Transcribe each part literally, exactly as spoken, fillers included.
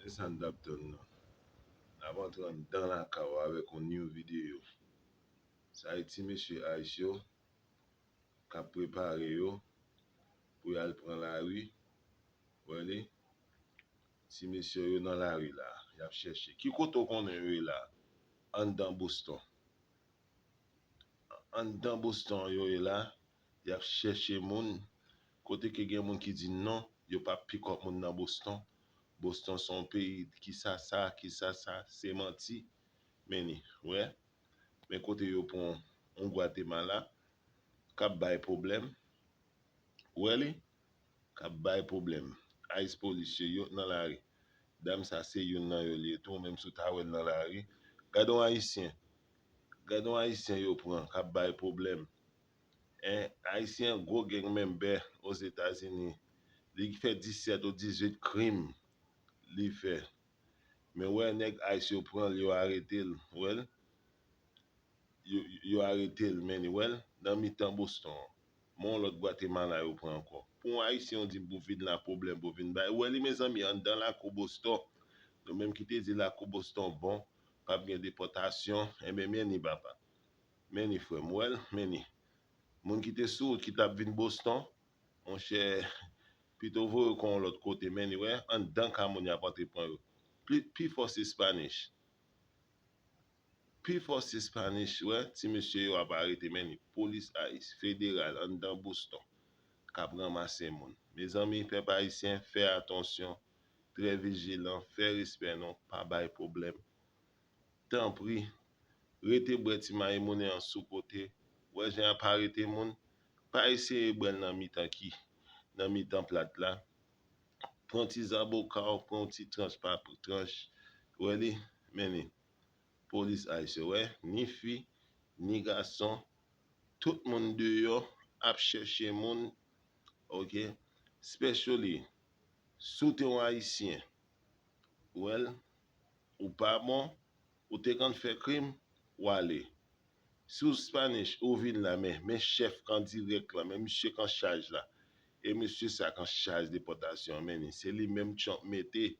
Sa n t ap tann nan. N ap antre anndan lakay ou avèk yon new video. Sa e ti mesye ice yo k ap prepare yo pou y al pran lari. Wè li? Ti mesye yo nan lari la, y ap chèche. Ki kote w konnen yo ye la? Anndan Boston. Anndan Boston yo ye la, y ap chèche moun. Kote ke gen moun ki di non, yo p ap pick up moun nan Boston. Boston se yon peyi ki sa sa, ki sa sa, se manti. Men ni, wè. Men kote yo pran yon Gwatemala k ap bay pwoblèm. Wè li? K ap bay pwoblèm. Ice polisye yo nan lari. Dam sa se youn nan yo li ye tou, menm si w ta wè l nan lari. Gade yon Ayisyen. Gade yon Ayisyen yo pran k ap bay pwoblèm. En, Ayisyen gwo gang menm bè Ozetazini. Li fè disèt ou dizuit krim li fè. Men wè nèg ice yo pran l, yo arete l. Wè l? Yo, yo arete l, men li wè l nan mitan Boston an. Men yon lòt Gwatemala yo pran ankò. Pou yon Ayisyen, ou di m pou vin la pwoblèm, pou vin bay. Ou wè li, mezanmi, anndan lakou Boston. Nou menm ki te di lakou Boston bon, p ap gen depòtasyon, enben, men ni papa. Men ni frè m, ou wè l, men ni. Moun ki te sou wout, ki t ap vin Boston, monchè, pito voye yo kon yon lòt kote, men ni wè, anndan ka moun y ap antre pran yo. Pi, pi fò se Spanish. Pi fò se Spanish, wè, ti mesye yo ap arete, men ni polis ice, federal, anndan Boston, k ap ranmase moun. Mezanmi, pèp ayisyen, fè atansyon, trè vijilan, fè respè nou, pa bay pwoblèm. Tanpri, rete bwè ti mayi moulen an sou kote. Wè jan y ap arete moun, pa eseye bwè l nan mitan ki, nan mitan plat la. Pran ti zaboka w, pran yon ti tranch pa tranch. Wè li, men ni. Polis ice yo, wè, ni fi, ni gason, tout moun deyò ap chèche moun, ok? Especially, si w te yon Ayisyen, wè l, ou pa bon, ou te konn fè krim, w ale. Si w Spanish, ou vin la, men, men chèf k an dirèk la, men misye k an chaj la. E misye sa k an chaj depòtasyon an, men ni. Se li menm Trump mete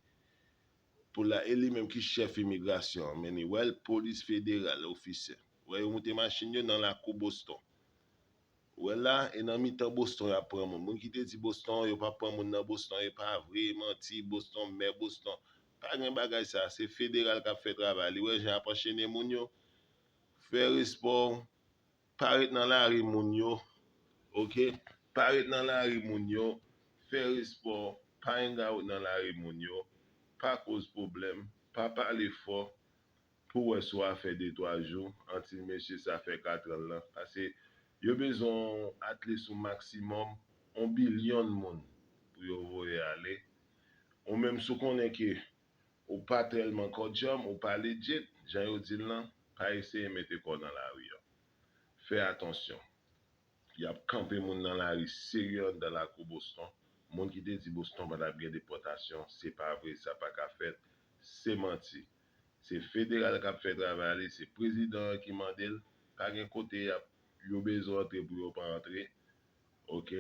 pou la, e li menm ki chèf imigrasyon an, men ni. Wè l, polis federal, ofisè. Wè yo moute machin yo nan lakou Boston. Wè la, e nan mitan Boston y ap pran moun. Moun ki te di Boston, yo p ap pran moun nan Boston, e pa vre, e manti, Boston, mè Boston. Pa gen bagay sa, se federal k ap fè travay li. Wè jan y ap anchene moun yo. Fè respè w, pa ret nan lari moun yo, ok? Pa ret nan lari moun yo, fè respè w, pa hang out nan lari moun yo, pa koz pwoblèm, pa pale fò, pou wè si w a fè de twa jou, antil mesye sa fè katran l lan. Paske yo bezwen at least yon maksimòm yon bilyon moun pou yo voye ale. Ou menm si w konnen ke ou pa tèlman kòdjòm, ou pa legit, jan yo di l lan, pa eseye mete kò w nan lari an. Fè atansyon. Y ap kanpe moun nan lari serye anndan lakou Boston. Moun ki te di Boston pa t ap gen depòtasyon, se pa vre, sa pa ka fèt, se manti. Se federal k ap fè travay li, se prezidan an ki mande l, pa gen kote y ap, yo bezwen antre pou yo pa antre. Ok?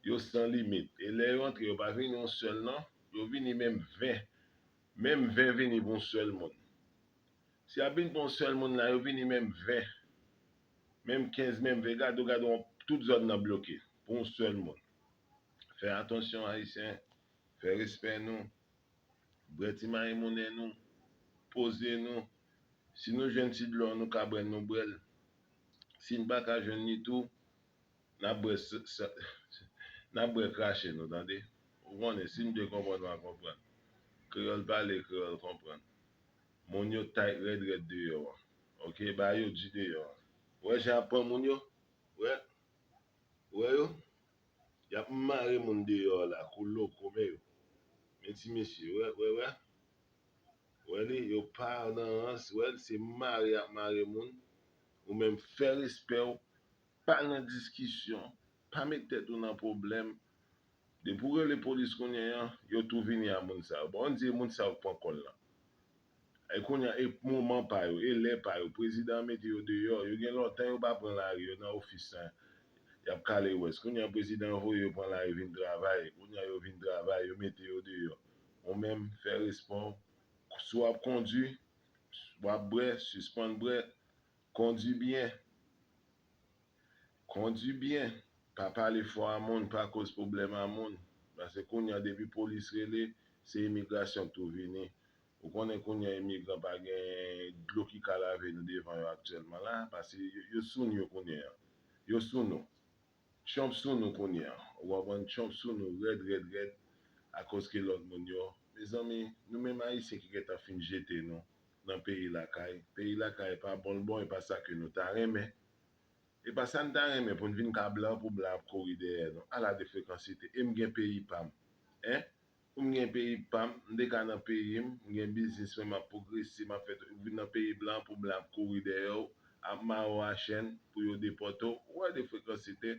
Yo san limit. E lè yo antre, yo pa vini yon sèl non, yo vini menm ven. Menm ven vini pou yon sèl moun. Si y ap vin pou yon sèl moun la, yo vini menm ven, menm kenz, menm ven. Gade w, gade w, tout zòn nan bloke pou yon sèl moun. Fè atansyon, Ayisyen. Fè respè nou. Bwè ti mayi moulen nou. Poze nou. Si nou jwenn ti dlo an, nou ka bwè l, nou bwè l. Si n pa ka jwenn li tou, n ap bwè s-, s-, n ap bwè krache nou, tande. Ou konnen, si m te konprann, w a konprann. Kreyòl pale, kreyòl konprann. Moun yo tayt rèd rèd deyò an. Ok, ba yo di deyò an. Wè jan y ap pran moun yo? Wè? Wè yo? Y ap mare moun deyò la, kou loko, men yo. Men ti mesye, wè, wè, wè. Wè li, yo pa nan rans, wè l, se mare y ap mare moun. Ou menm fè respè w, pa nan diskisyon, pa met tèt ou nan pwoblèm. Depi w rele polis kounye a, yo tou vini a moun sa yo. Bon, ann di e moun sa yo k pran kòl lan. E kounye a, e moman pa yo, e lè pa yo. Prezidan an mete yo deyò, yo gen lontan yo pa pran lari, yo nan ofis la. Y ap kale wès. Kounye a, prezidan an voye yo pran lari vin travay. Kounye a, yo vin travay, yo mete yo deyò. Ou menm, fè respè w, Si w ap kondwi, w ap bwè, sispann bwè, kondwi byen. Kondwi byen. Pa pale fò a moun, pa koz pwoblèm a moun. Paske kounye a, depi polis rele, se imigrasyon k tou vini. Ou konnen kounye a, imigran pa gen dlo ki ka lave nou devan yo aktyèlman la, paske yo, yo sou nou kounye a. Yo sou nou. Trump sou nou kounye a. Ou konprann? Trump sou nou rèd, rèd, rèd, akoz ke lòt moun yo. Mezanmi, nou menm Ayisyen ki gentan fin jete nou nan peyi lakay. Peyi lakay pa bon, l bon, e pa sa ke nou ta renmen. E pa sa n ta renmen pou n vin ka blan pou blan ap kouri dèyè nou. Ala de frekansite. E m gen peyi pa m. Hein? Pou m gen peyi pa m, m te ka nan peyi m, m gen biznis mwen, m ap pwogrese, m ap fè tout, ou vin nan peyi blan pou blan ap kouri dèyè w, ap mare w a chèn pou yo depòte w. Ou wè de frekansite.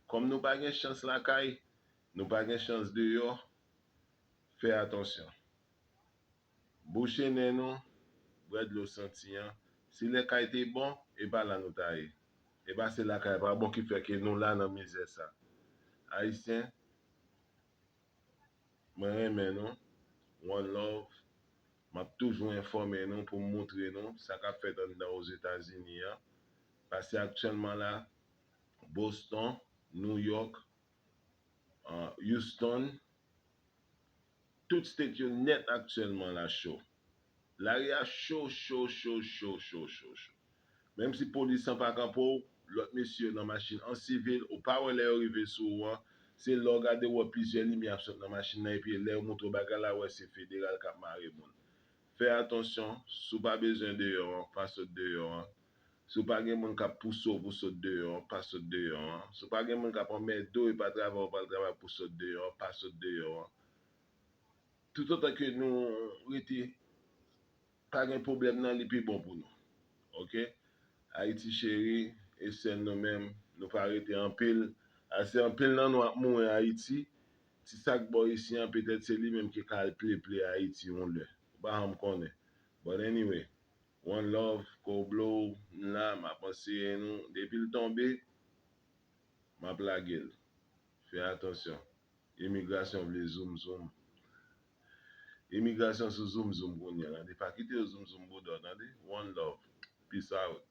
Kòm nou pa gen chans lakay, nou pa gen chans deyò, fè atansyon. Bouche nen nou, bwè dlo santi an. Si lè kay te bon, e pa la nou ta ye. E pa se lakay pa bon ki fè ke nou la nan mizè sa. Ayisyen, mwen renmen nou. One love. M ap toujou enfòme nou pou m moutre nou sa k ap fèt anndan Ozetazini an. Paske aktyèlman la, Boston, New York, ah, Houston, tout state yo nèt aktyèlman la cho. Lari a cho, cho, cho, cho, cho, cho, cho. Menm si polis lan pa kanpe w, lòt mesye yo nan machin an sivil, ou pa wè lè yo rive sou ou an, se lè w gade w wè plizyè limyè ap sot nan machin nan, epi lè yo montre w bagay la, w wè se federal k ap mare moun. Fè atansyon, si w pa bezwen deyò an, pa sot deyò an. Si w pa gen moun k ap pouse w pou sot deyò an, pa sot deyò an. Si w pa gen moun k ap anmède w epi al travay, ou pral travay pou sot deyò an, pa sot deyò an. Toutotan ke nou rete pa gen pwoblèm nan, li pi bon pou nou. Oke? Ayiti cheri, e sèl nou menm, nou pa rete anpil. Ase anpil nan nou ap mouri Ayiti. Ti sa k bò isi an, petèt se li menm ki ka al pleple Ayiti yon lè. Ou pa janm konnen. But anyway, one love, Koblo, m la, m ap anseye nou. Depi l tonbe, m ap lage l. Fè atansyon. Imigrasyon vle zoom zoom. Imigrasyon sou zoom zoom kounye a, tande. Pa kite yo zoom zoom bouda w, tande. One love. Peace out.